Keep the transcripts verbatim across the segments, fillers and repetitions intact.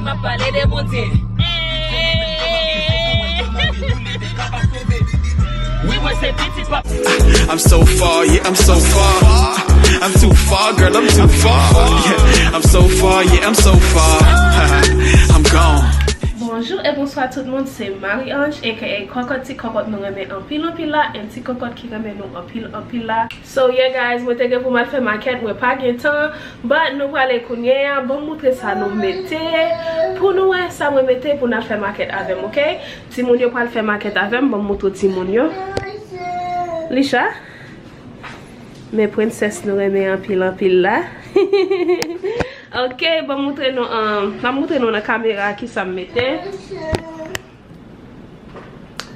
Ap pale de Bondye. Wi, mwen se pitit papa. I'm so far, yeah, I'm so far. I'm too far, girl, I'm too far. Yeah, I'm so far, yeah, I'm so far. I'm gone. Bonjou e bonswa tout moun, se Marie Ange, aka Kòkòt Ti Kòkòt nou renmen anpil anpil la, and Ti Kòkòt ki renmen nou anpil anpil la. So yeah guys, mwen te gen pou m al fè makèt, mwen pa gen tan, but nou prale kounye a, ban m moutre sa nou mete, pou nou wè sa mwen mete pou n al fè makèt avè m, ok? Timoun yo pral fè makèt avè m, ban m moutre timoun yo. Lisha? Men prensès nou renmen anpil anpil la. Ok, ban m moutre nou, um, m ap moutre nou nan kamera kisa m mete.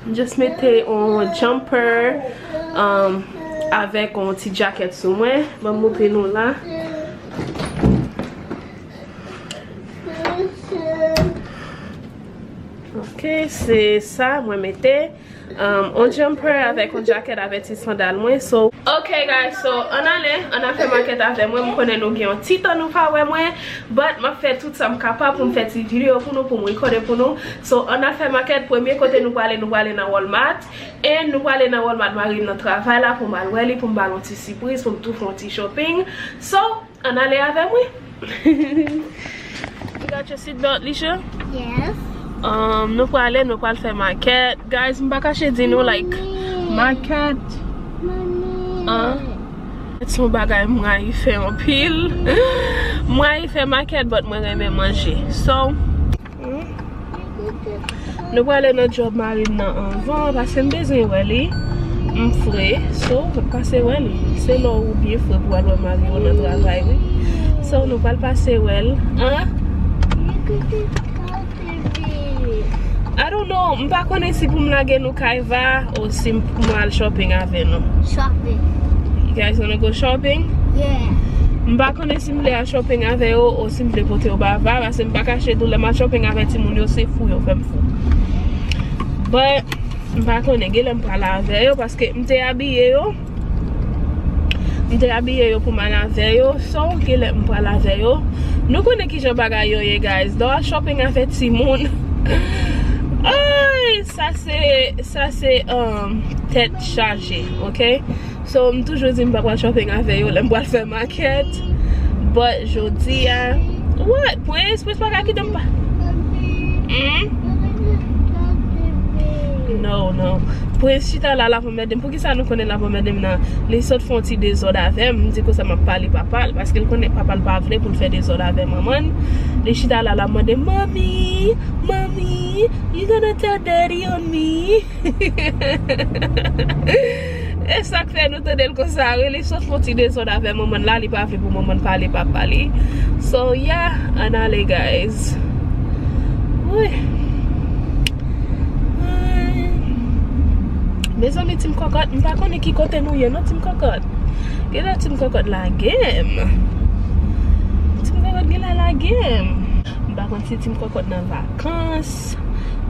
M just mete yon jumper, um, avèk yon ti jacket sou mwen. Ban m moutre nou la. Ok, se sa mwen mete. Um, yon jumper avèk yon jacket avèk ti sandal mwen. So, ok guys, so ann ale, ann al fè makèt avè mwen. M konnen nou gen yon ti tan nou pa wè mwen, but m ap fè tout sa m kapab pou m fè ti videyo pou nou, pou m rekòde pou nou. So, ann al fè makèt. Premye kote nou prale, nou prale nan Walmart. And nou prale nan Walmart, mari m nan travay la pou m al wè li, pou m ba l yon ti sipriz, pou m tou fè yon ti shopping. So, ann ale avè mwen. You got your seat belt, Lisha? Yes. Um, nou prale, nou pral fè makèt. Guys, m pa kache di nou, like, makèt. An? Se yon bagay m rayi fè anpil. M rayi fè makèt, but mwen renmen manje. So, hmm? Nou prale nan djòb mari m nan anvan, paske m bezwen wè li. M fre, so, m pase wè li. Se lè ou byen fre pou al wè mari w nan travay, wi. So, nou pral pase wè l. An? I don't know, m pa konnen si pou m lage nou kay va, ou si m, pou m al shopping avè nou. Shopping. You guys wanna go shopping? Yeah. M pa konnen si m vle al shopping avè yo, ou si m vle pote yo ba va, paske m pa kache di w lè m al shopping avè timoun yo, se fou yo fè m fou. But, m pa konnen, genlè m pral avè yo, paske m te abiye yo. M te abiye yo pou m al avè yo, so, genlè m pral avè yo. Nou konnen kijan bagay yo ye, guys. Lè w al shopping avè timoun, ay, sa se, sa se, um, tèt chaje, ok? So, m toujou di m pa pral shopping avè yo lè m pral fè makèt. But, jodi a, what? Prince, Prince pa ka kite m pa. Hmm? No, no. Prince chita la, l ap anmède m. Poukisa nou konnen l ap anmède m nan? Li sot fè yon ti dezòd avè m. M di konsa m ap pale papa l, paske l konnen papa l pa vle pou l fè dezòd avè manman l. Li chita la, l ap mande, "Mommy, mommy, you gonna tell daddy on me?" E sa k fè nou tande l konsa, wi. Li sot fè yon ti dezòd avè manman l la, li pa vle pou manman l pale papa li. So, yeah, ann ale, guys. Wi. Mezanmi, Team Kòkòt, m pa konnen ki kote nou ye, non, Team Kòkòt. Genlè Team Kòkòt lage m. Team Kòkòt genlè lage m. M pa konn si Team Kòkòt nan vakans.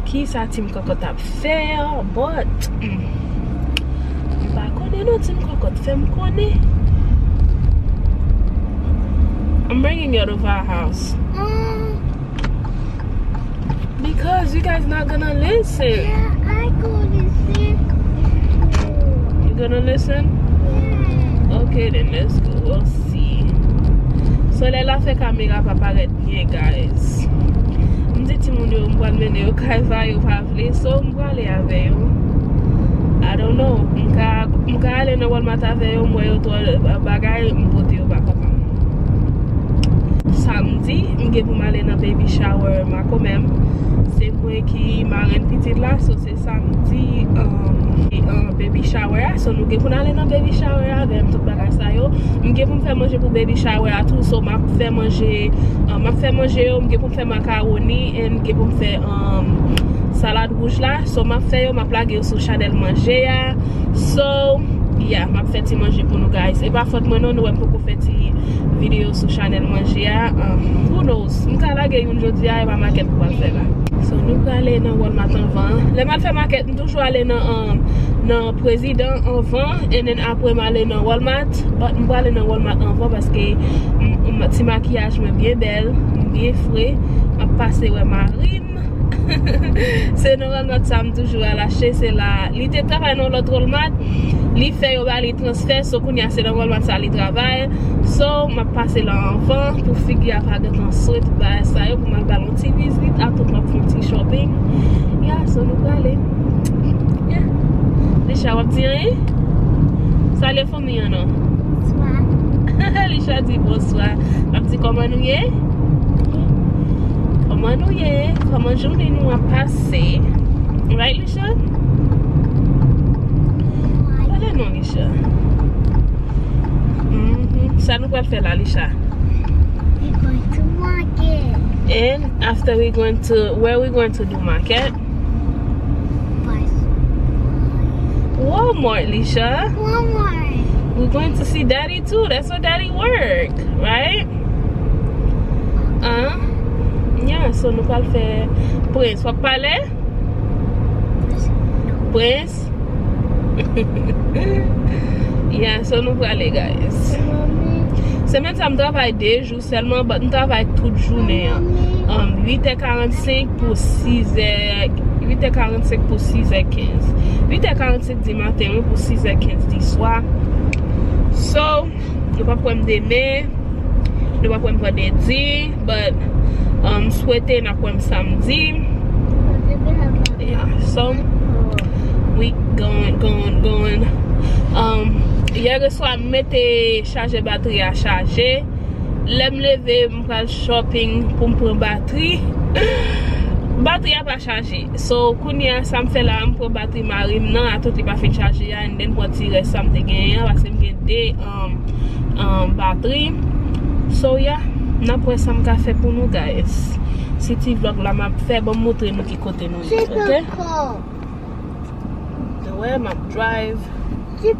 Kisa Team Kòkòt ap fè, but, mm, m pa konnen non, Team Kòkòt fè m konnen. I'm bringing you to our house. Mm. Because you guys not gonna listen. Yeah, I go listen. You gonna listen? Yeah. Okay, then let's go. We'll see. Solèy la fè kamera pa parèt byen, guys. M di timoun yo m pral mennen yo kay va, yo pa vle, so m prale avè yo. I don't know. M ka, m ka ale nan Walmart avè yo, m wè yo twò bagay, m pote yo ba papa m. Samdi, m gen pou m ale nan baby shower makomè m. Se mwen ki marenn pitit la, so se samdi, um, e, um, baby shower a. So nou gen pou n ale nan baby shower a avè m, tout bagay sa yo. M gen pou m fè manje pou baby shower a tou. So m ap fè manje, um, m ap fè manje yo, m gen pou m fè makawoni, and m gen pou m fè, um, salad wouj la. So m ap fè yo, m ap lage yo sou chanèl manje a. So, yeah, m ap fè ti manje pou nou, guys. E pa fòt mwen non, nou wè m poko fè ti videyo sou chanèl manje a. Um, who knows? M ka lage youn jodi a, e pa makèt m pral fè la. So, nou prale nan Walmart anvan. Lè m al fè makèt, m toujou ale nan, um, nan Prezidan anvan, and then apre m ale nan Walmart. But m prale nan Walmart anvan paske m, m, ti makiyaj mwen byen bèl, m byen fre. M ap pase wè mari m. Se nan Walmart sa m toujou al achte, se la. Li te travay nan lòt Walmart, li fè yo ba li transfè, so kounye a se nan Walmart sa li travay. So, m ap pase la anvan pou figi a pa gentan swet bagay sa yo, pou m al ba l yon ti vizit, atou m ap fè yon ti shopping. Ya, so nou prale. Ya. Lisha, w ap di anyen? Salye fanmi an non. Bonswa. Lisha di bonswa. L ap di kòman nou ye? Kòman nou ye? Kòman jounen nou ap pase? Right, Lisha? Pale non, Lisha. Mhm. Sa nou pral fè la, Lisha? We going to market. And after we going to, where we going to do market? Bus. Walmart, Lisha. Walmart. We're going to see Daddy too. That's where Daddy work, right? Uh, yeah, so nou pral fè Prince. W ap pale? Prince? Yeah, so nou prale, guys. Semèn sa m travay de jou sèlman, but m travay tout jounen an. Um, uit è karannsenk pou sis è, uit è karannsenk pou sis è kenz. Uit è karannsenk di maten, wi, pou sis è kenz di swa. So, nou p ap wè m demen. Nou p ap wè m vandredi, but, um, swete n ap wè m samdi. Yeah, so, we going, going, going. Um, yè swa m mete chaje batri a chaje. Lè m leve, m pral shopping pou m pran batri. Batri a pa chaje. So, kounye a, sa m fè la, m pran batri mari m nan, atout li pa fin chaje a, and then pran ti rès sa m te genyen an, paske m gen de, um, um, batri. So, yeah, n ap wè sa m ka fè pou nou, guys. Si ti vlog la m ap fè, ban m montre nou ki kote nou ye, ok? Wè, m ap drive. Woy.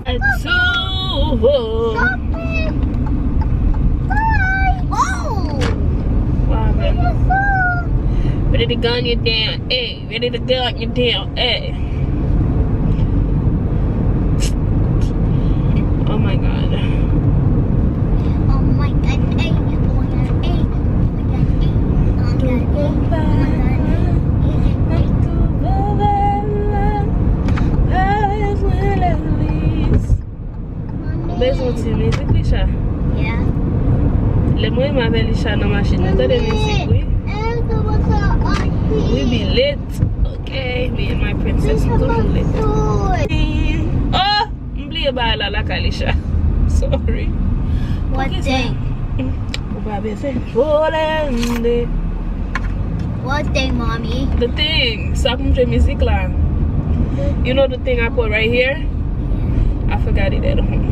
Atubo. Wow, man. Ready to gun you down. Hey. Ready to go, you damn, hey. Oh my God. Oh my God, hey, oh my God, hey, oh my God, hey, oh my God, hey, oh my God, hey, hey, hey. Ou bezwen ti mizik, Lisha? Yeah. Lè mwen menm avè Lisha nan machin, nou tande mizik, wi. We be lit. Okay, me and my princess, we toujou lit. Oh, m bliye bagay la lakay Lisha. Sorry. What thing? Ou pa bezwen jole m de. What thing, mommy? The thing. Sa pou m jwe mizik la. You know the thing I put right here? I forgot it at home.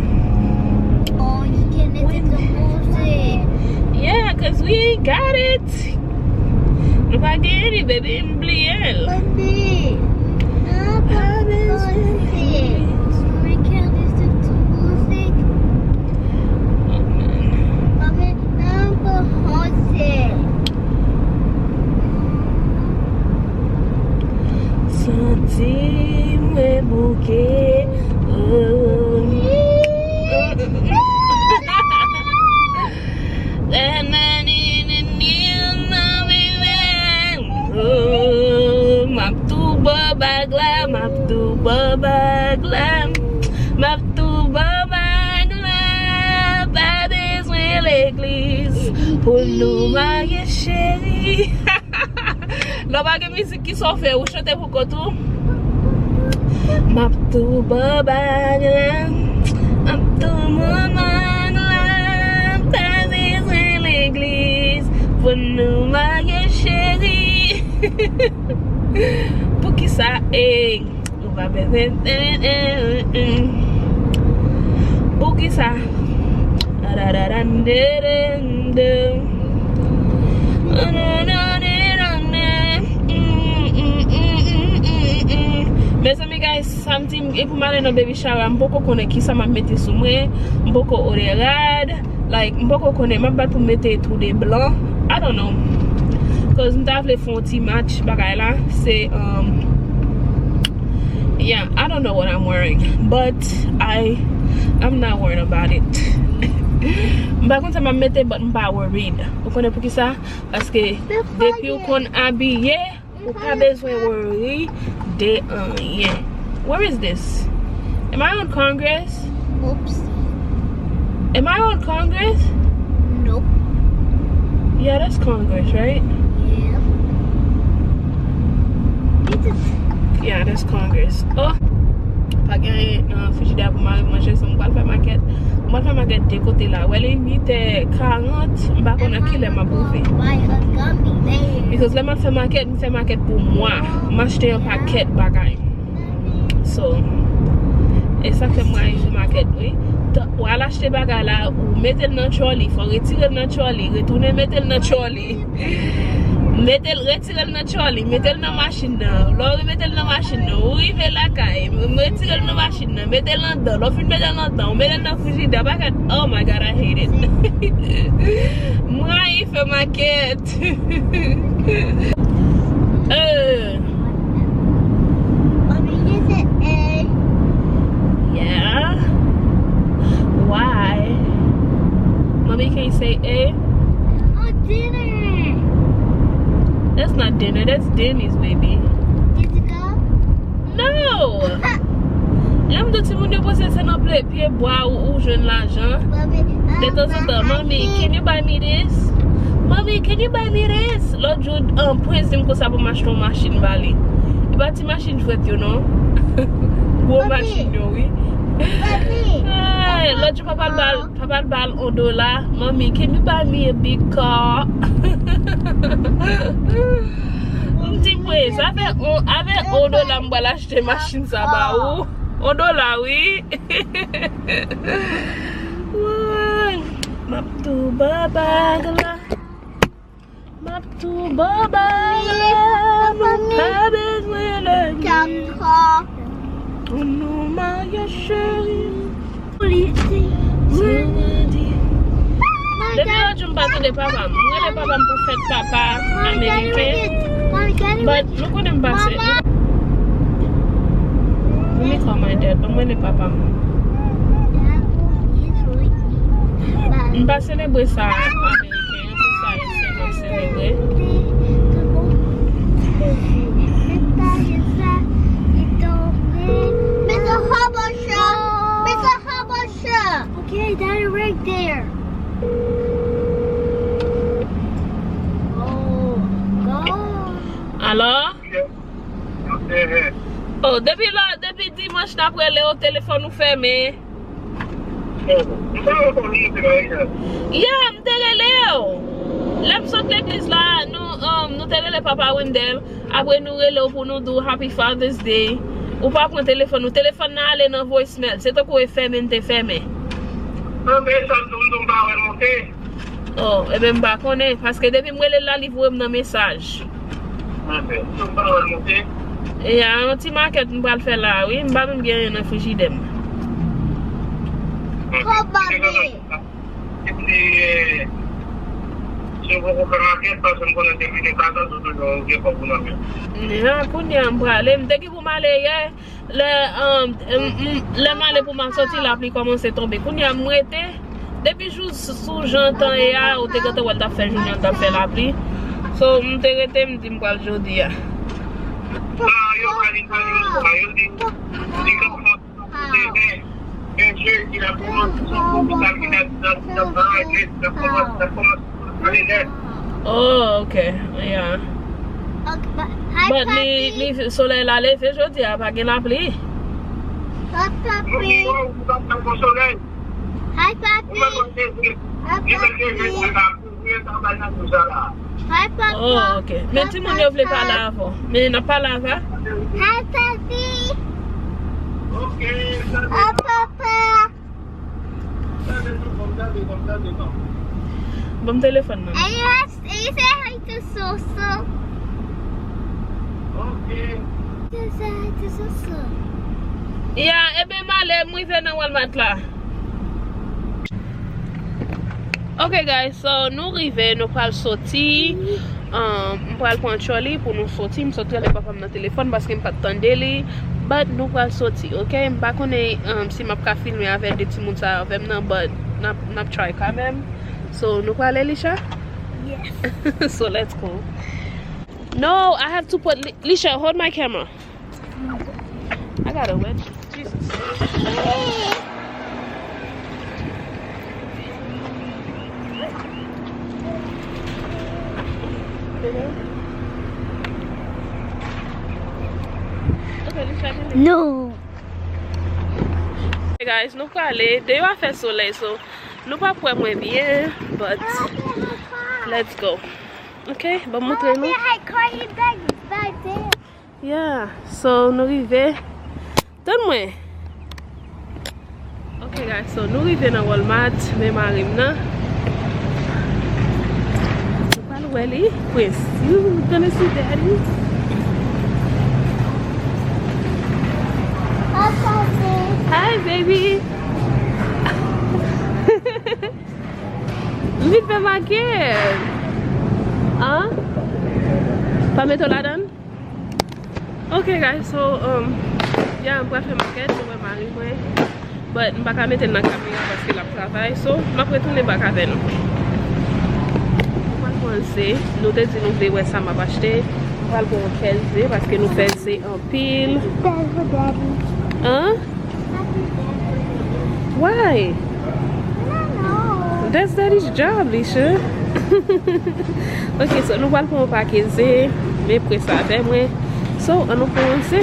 Oh, you can listen to music. Yeah, 'cause we ain't got it. Nou pa genyen li, baby, m bliye l. Baby, I want to listen. We can listen to music. Oh, man. Mommy, I want to listen. Santi mwen bouke. Oh. Oh, m ap tou ba w bag la, m ap tou ba w bag la, m ap tou ba w bag la, pa bezwen legliz pou nou marye, cheri. Lè w pa gen mizik, kisa w fè? Ou chante pou kont ou? M ap tou ba w bag la, m ap tou ba w bag la, pa bezwen legliz pou nou marye, cheri. Poukisa, ey? Ou pa bezwen. Poukisa? Mezanmi, guys, sa m di, e pou m ale nan baby shower, m poko konnen kisa m ap mete sou mwen, m poko orye rad. Like, m poko konnen, m ap bat pou m mete tou de blan. I don't know. 'Cause m ta vle fè yon ti match bagay la. Se, um, yeah, I don't know what I'm wearing. But I I, I'm not worried about it. M pa konn sa m ap mete, but m pa worried. Ou konnen poukisa? Paske depi w konn abiye, ou pa bezwen worry de anyen. Where is this? Am I on Congress? Oops. Am I on Congress? Nope. Yeah, that's Congress, right? Yeah. It's a Yeah, that's Congress. Oh, pa gen anyen nan frijidè pou mari m manje, so m pral fè makèt. M pral fè makèt de kote la. Wè, li uit è karant, m pa konn nan ki lè m ap rive. Because lè m ap fè makèt, m fè makèt pou mwa. M achte yon pakèt bagay. So, e sa k fè m rayi fè makèt, wi. Tan, w al achte bagay la, ou mete l nan trolley, fò w retire l nan trolley, retounen mete l nan trolley. Mete l, retire l nan trolley, mete l nan machin nan. Lè w mete l nan machin nan, ou rive lakay, m, retire l nan machin nan, mete l anndan. Lè w fin mete l anndan, ou mete l nan frijidè, bagay. Oh my God, I hate it. M rayi fè makèt. Euh. Mommy, you say A. Yeah. Why? Mommy, can you say A? Oh, dinner. That's not dinner. That's Denny's, baby. Jessica? No! Lè m di w timoun yo poze se nan pye, pye bwa ou, ou jwenn lajan. Detanzantan, "Mommy, can you buy me this? Mommy, can you buy me this?" Lòt jou, um, Prince di m konsa pou m achte yon machin ba li. E pa ti machin jwèt yo, non. Gwo machin yo, wi. Ay, lòt jou, papa l ba l, papa l ba l yon dola. "Mommy, can you buy me a big car?" M di, "Prince, avèk yon, avèk yon dola, m pral achte machin sa ba ou." Yon dola, wi. Woy, m ap tou ba bag la. M ap tou ba bag la. Nou pa bezwen lè nou marye, cheri. Depi lòt jou m pa tande papa m. M rele papa m pou fèt papa ameriken. But nou konnen m pase. Let me call my dad. Ban m rele papa m. M pa selebre sa ameriken an, se sa ayisyen m ap selebre. Mister Hubble Shop. Mister Hubble Shop. Okay, Daddy, right there. Oh, God. Alo? Oh, depi lè, depi dimanch n ap rele w, telefòn ou fèmen. Yeah, m te rele w. Lè m sot legliz la, nou, um, nou te rele papa Wendell. Apre nou rele w pou nou di w Happy Father's Day. Ou pa pran telefòn ou. Telefòn nan ale nan voicemail. Se tankou e fèmen n te fèmen. Anben, sa m di w, m di w m pa wè l monte. Oh, ebyen m pa konnen. Paske depi m rele l la, li voye m nan mesaj. Anben, m di w m pa wè l monte. E a yon ti makèt m pral fè la, wi. M pa menm gen anyen nan frijidè m. Anben, Epi, eh, si w poko fè makèt, paske m konnen depi de katòz ou toujou gen kòb ou nan men. Ya, kounye a m prale. M te gen pou m ale yè. Lè, um, m, m, lè m ale pou m al soti, lapli kòmanse tonbe. Kounye a m rete. Depi jou s-, sou jan tan ye a, ou te gentan wè l t ap fè jounen, l t ap fè lapli. So, m te rete, m di m pral jodi a. Ah, yo pa li, pa li, pa yo di, di kòb. Oh, ok. Yeah. But li, li, solèy la leve jodi a, pa gen lapli. Hi, Papi. Hi, Papi. Hi, Papa. Oh, ok. Men timoun yo vle pale avè w. Men n ap pale avè. Hi, Papi. Hi, Papa. Ban m telefòn nan. And you ask, and you say hi to Soso. Ok. You say hi to Soso. Ya, ebyen, m ale, m rive nan Walmart la. Ok, guys, so, nou rive, nou pral soti. Um, m pral pran trolley pou nou soti. M sot rele papa m nan telefòn paske m pa t tande li. But nou pral soti, ok? M pa konnen, um, si m ap ka filme avè de timoun sa yo avè m nan, but n ap, n ap try kanmenm. So, nou prale, Lisha? Yes. So, let's go. No, I have to put, Li- Lisha, hold my camera. I got a wedge. Jesus. No. Hey guys, nou prale. Deyò a fè solèy, so nou p ap wè mwen byen, but let's go. Ok, ban m montre nou. Yeah, so nou rive. Tann mwen. Ok guys, so nou rive nan Walmart, men mari m nan. Nou pral wè li. Prince, you gonna see daddy? Hi baby. M vin fè makèt. An? Pa mete w ladan? Ok guys, so, um, yeah, m pral fè makèt, nou wè mari mwen. But m pa ka mete l nan kamera paske l ap travay. So, m ap retounen bak avè nou. Nou pral pran ze. Nou te di nou vle wè sa m ap achte. M pral pran kèk ze paske nou fè ze anpil. An? Why? That's daddy's job, Lisha. Ok, so nou pral pran yon pakèt ze, men pran sa avè mwen. So, an nou kòmanse.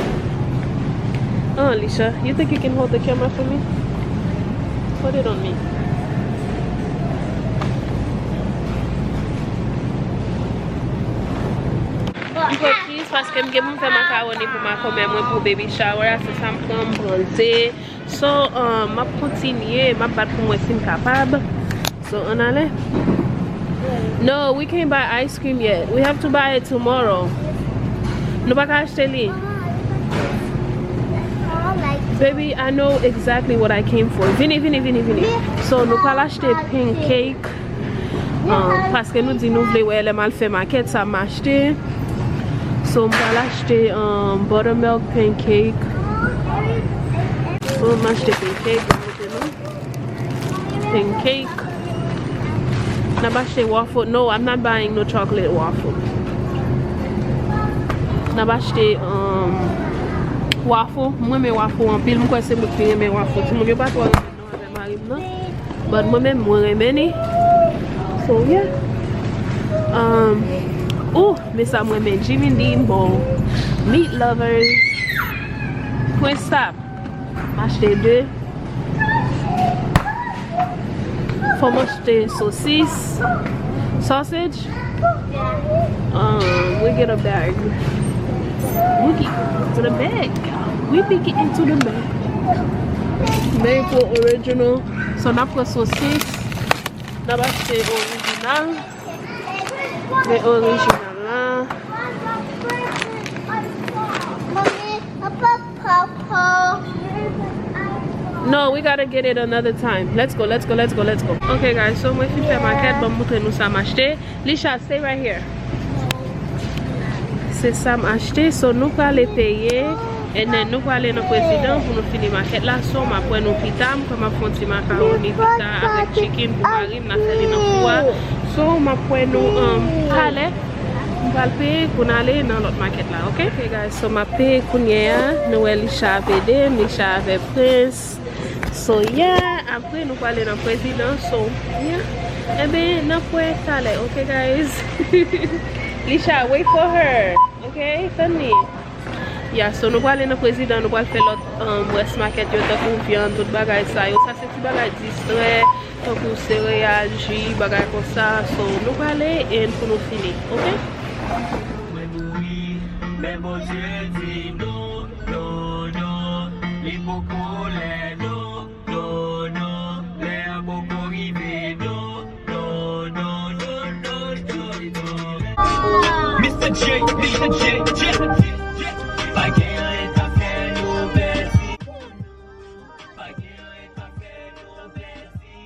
Ah, Lisha, you think you can hold the camera for me? Put it on me. M pran cheese paske m gen pou m fè makawoni pou makomè mwen pou baby shower a, se sa m pran, m pran ze. So, um, m ap kontinye, m ap bat pou m wè si m kapab. So, ann ale. No, we can't buy ice cream yet. We have to buy it tomorrow. Nou pa ka achte li. Baby, I know exactly what I came for. Vini, vini, vini, vini. So, nou pral achte pancake. Um, paske nou di nou vle wè lè m al fè makèt sa m achte. So, m pral achte, um, buttermilk pancake. So, m achte pancake, m mete nou. Pancake. N ap achte waffle. No, I'm not buying no chocolate waffle. N ap achte, um, waffle. Mwen renmen waffle anpil. M kwè se mwen ki renmen waffle. Timoun yo pa twò renmen non avè mari m nan. But mwen menm, mwen renmen li. So, yeah. Um, oh, men sa mwen renmen. Jimmy Dean Bowl. Meat lovers. Prince, stop. M achte de. Fò m achte sosis. Sausage. Um, we get a bag. We get to the bag. We be getting to the bag. Maple original. So, n ap pran sosis. N ap achte orijinal. Men orijinal la. No, we gotta get it another time. Let's go, let's go, let's go, let's go. Ok, guys, so mwen fin fè makèt, ban m montre nou sa m achte. Lisha, stay right here. Se sa m achte, so nou prale peye, and then nou prale nan Prezidan pou nou fini makèt la. So, m ap wè nou pita, m kwè m ap fè yon ti makawoni pita avèk chicken pou mari m, n a fè li nan fou a. So, m ap wè nou, um, talè. M pral peye pou n ale nan lòt makèt la, ok? Ok, guys, so m ap peye kounye a. Nou wè Lisha ap ede m, Lisha avè Prince. So, yeah, apre nou prale nan Prezidan, so, yeah. Enben, n ap wè talè, ok, guys? Lisha, wait for her, ok? Tann li. Yeah, so nou prale nan Prezidan, nou pral fè lòt, um, West Market yo, tankou vyann, tout bagay sa yo. Sa se ti bagay distrè, tankou sereyal, ji, bagay konsa. So, nou prale, and pou nou fini, ok? Mwen mouri, men Bondye di non, non, non, li poko lè non, non, non, lè a poko rive non, non, non, non, non, non, non. Mister J, Mister J, J, J. Pa gen anyen k ap fè nou pèdi. Pa gen anyen k ap fè nou pèdi.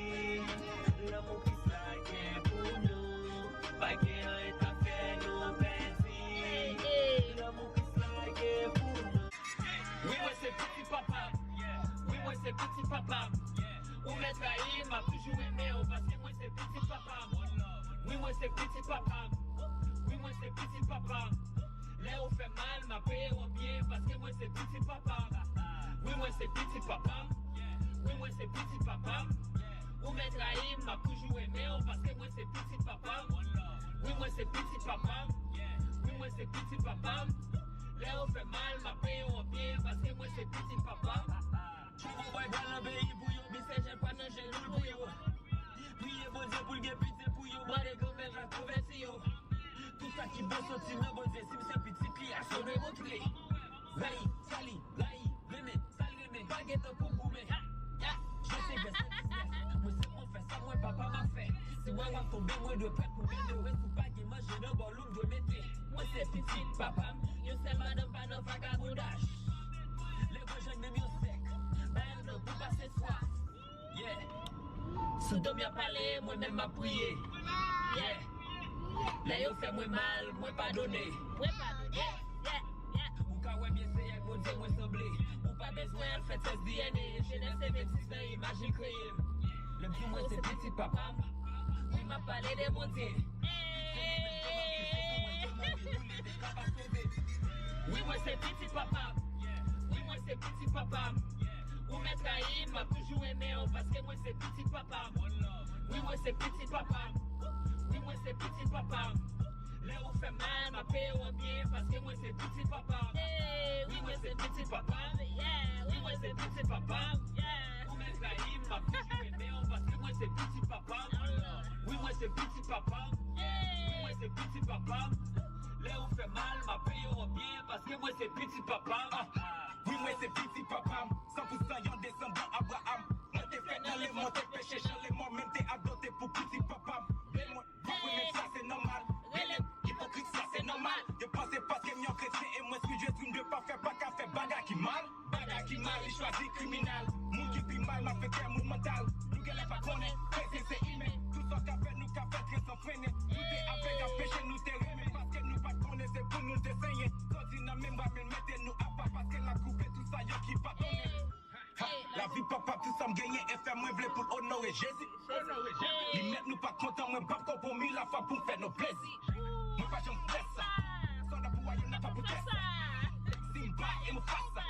Lanmou Kris la gen pou nou. Pa gen anyen k ap fè nou pèdi. Lanmou Kris la gen pou nou. We were Se pitit papa m. Ou mèt rayi m, m ap toujou renmen w, paske mwen se pitit papa m. Wi, mwen se pitit papa m. Wi, mwen se pitit papa m. Lè ou fè mal, m ap peye w an byen, paske mwen se pitit papa m. Wi, mwen se pitit papa m. Wi, mwen se pitit papa m. Ou mèt rayi m, m ap toujou renmen w, paske mwen se pitit papa m. Wi, mwen se pitit papa m. Wi, mwen se pitit papa m. Lè ou fè mal, m ap peye w an byen, paske mwen se pitit papa m. Trouble boy pral nan peyi pou yo, misye jèn pa nan jenou l pou yo. Priye Bondye pou l gen piti pou yo, mande Granmèt la konvèti yo. Tout sa ki bon soti nan Bondye, si m se pitit li a, sa w dwe montre. Rayi, sa li rayi, renmen, sa l renmen, pa gen tan pou goumen. Jezi vèsè diznèf, mwen se mwen fè sa mwen papa m ap fè. Si w wè w ap tonbe, mwen dwe prèt pou mete w, si w pa gen manje nan bòl ou m dwe mete. Mwen se pitit papa m, yon sèl madanm pa nan vagabondaj. Lè gòj jwenn menm yon sèk, ba yo dlo pou pase swaf. Yeah. Sou do m y ap pale, mwen menm m ap priye. Yeah. Lè yo fè mwen mal, mwen padone. Mwen padone. Yeah. Yeah. Yeah. Ou ka wè byen se ak Bondye mwen sanble. Ou pa bezwen al fè tès D N A. Jenès se vennsis nan imaj li kreye m. Lè m di mwen se pitit papa m, wi, m ap pale de Bondye. Wi, mwen se pitit papa m. Wi, mwen se pitit papa m. Ou mèt rayi m, m ap toujou renmen w, paske mwen se pitit papa m. Wi, mwen se pitit papa m. Wi, mwen se pitit papa m. Lè ou fè mal, m ap peye w an byen, paske mwen se pitit papa m. Wi, mwen se pitit papa m. Wi, mwen se pitit papa m. Ou mèt rayi m, m ap toujou renmen w, paske mwen se pitit papa m. Wi, mwen se pitit papa m. Wi, mwen se pitit papa m. Lè ou fè mal, m ap peye w an byen, paske mwen se pitit papa m. Wi, mwen se pitit papa m. San pou san yon desandan Abraham. Mwen te fèt nan lemò, te peche jan lemò, men te adopte pou pitit papa m. Men mwen, mwen, mwen, sa se nòmal. Rele ipokrit, sa se nòmal. Yo panse paske m yon kretyen e mwen sou Jezi, m dwe pa fè, pa ka fè bagay ki mal. Bagay ki mal, li chwazi kriminal. Moun ki pi mal, malfektè, moun mantal. Nou genlè pa konnen, kretyen se imen. Tout sa w ka fè, nou ka fè trè san frennen. Nou te avèg ak peche, nou te renmen. Paske nou pa t konnen, se pou nou te senyen. Sòti nan menm bra, men mete nou apa. Paske l ap koupe tout sa yo ki pa donnen. Ha, lavi papa, tout sa m genyen e fè mwen vle pou l onore Jezi. Li mèt nou pa kontan, mwen p ap konpwomi lafwa pou m fè nou plezi. Mwen pa janm fè sa. Sòlda pou wayòm nan pa pou tès sa. Simba e Mufasa.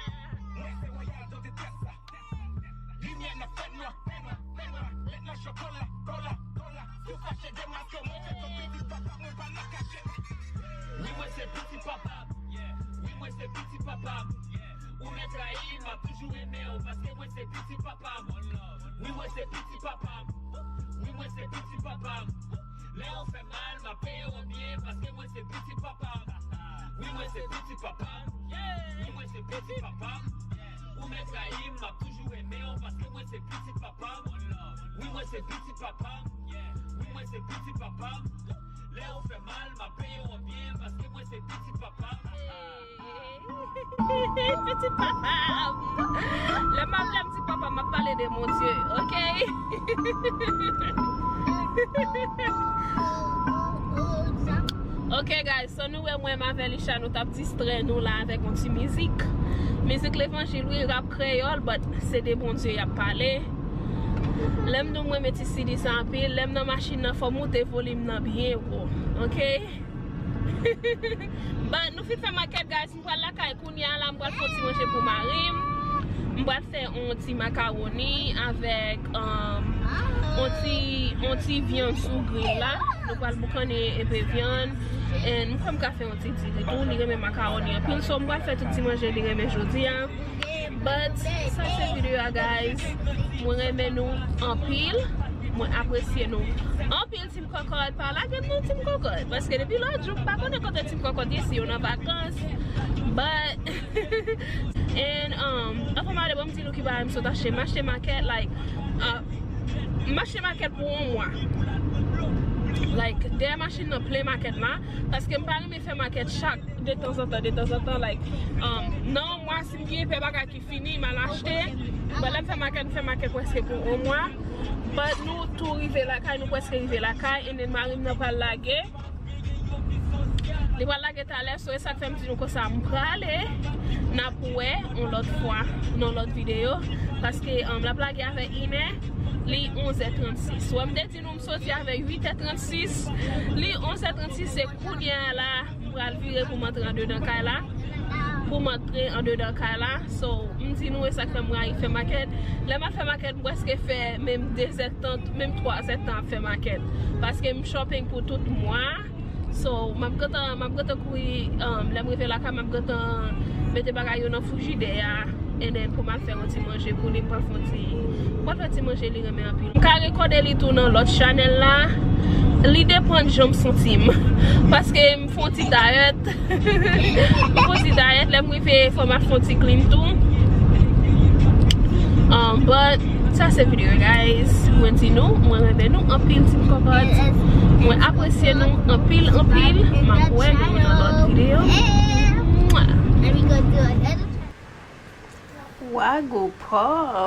Mwen se wayal dan detrès la. Limyè nan fènwa, fènwa, fènwa. Lèt nan chokola, kola, kola. Si w fache demaske w, montre ke w pitit papa, mwen pa nan kache. Wi, mwen se pitit papa. Wi, mwen se pitit papa. Ou mèt rayi m, m ap toujou renmen w, paske mwen se pitit papa m. Wi, mwen se pitit papa m. Wi, mwen se pitit papa m. Lè ou fè mal, m ap peye w an byen, paske mwen se pitit papa m. Wi, mwen se pitit papa m. Wi, mwen se pitit papa m. Ou mèt rayi m, m ap toujou renmen w, paske mwen se pitit papa m. Wi, mwen se pitit papa m. Wi, mwen se pitit papa m. Lè ou fè mal, m ap peye w an byen, paske mwen se pitit papa m. Pitit papa m. Lè m ap lè m di papa, m ap pale de Bondye, ok? Ok, guys, so nou wè mwen avè Lisha, nou t ap distrè nou la avèk yon ti mizik. Mizik levanjil, wi, rap kreyòl, but se de Bondye y ap pale. Lè m di w mwen renmen ti C D sa anpil, lè m nan machin nan, fò m moute volim nan byen wo, ok? But nou fin fè makèt, guys. M pral lakay kounye a la, m pral fè yon ti manje pou mari m. M pral fè yon ti makawoni avèk, um, yon ti, yon ti vyann sou griy la. Nou pral boukannen enpe vyann. And m kwè m ka fè yon ti diri tou. Li renmen makawoni anpil. So, m pral fè tout ti manje li renmen jodi a. But sa se videyo a, guys. Mwen renmen nou anpil. Mwen apresye nou anpil. Team Kòkòt, pa lage m non, Team Kòkòt. Paske depi lòt jou, m pa konnen kote Team Kòkòt ye, si yo nan vakans. But, and, um, anfòm ale, bon, m di nou ki bagay m sot achte. M achte makèt, like, uh, m achte makèt pou yon mwa. Like, dèyè machin nan plen makèt la. Paske m pa renmen fè makèt chak detanzantan, detanzantan, like, um, nan yon mwa, si m gen pè bagay ki fini, m al achte. But lè m fè makèt, m fè makèt prèske pou yon mwa. But nou tou rive lakay, nou prèske rive lakay, and then mari m nan pral lage. Li pral lage talè, so e sa k fè m di nou konsa m prale. N ap wè yon lòt fwa nan lòt videyo. Paske um, l ap lage avè inè, li onzè trannsis. Wè m te di nou m soti avè uitè trannsis. Li onzè trannsis, se kounye a la m pral vire pou m antre andedan kay la. Pou m antre andedan kay la. So, m di nou e sa k fè m rayi fè makèt. Lè m ap fè makèt, m prèske fè menm dezèdtan, menm twazèdtan ap fè makèt. Paske m shopping pou tout mwa. So, m ap gentan, m ap gentan kouri, um, lè m rive lakay, m ap gentan mete bagay yo nan frijidè a, and then pou m al fè yon ti manje pou li, m pral fè yon ti, m pral fè ti manje li renmen anpil. M ka rekòde li tou nan lòt chanèl la, li depann jan m santi m. Paske m fè yon ti dayèt, m fè yon ti dayèt, lè m rive, fò m al fè yon ti clean tou. Um, but, sa se videyo, guys. Mwen di nou, mwen renmen nou anpil, Team Kòkòt. Mwen apresye nou anpil, anpil. M ap wè nou nan lòt videyo. Mwah. Wago Pop.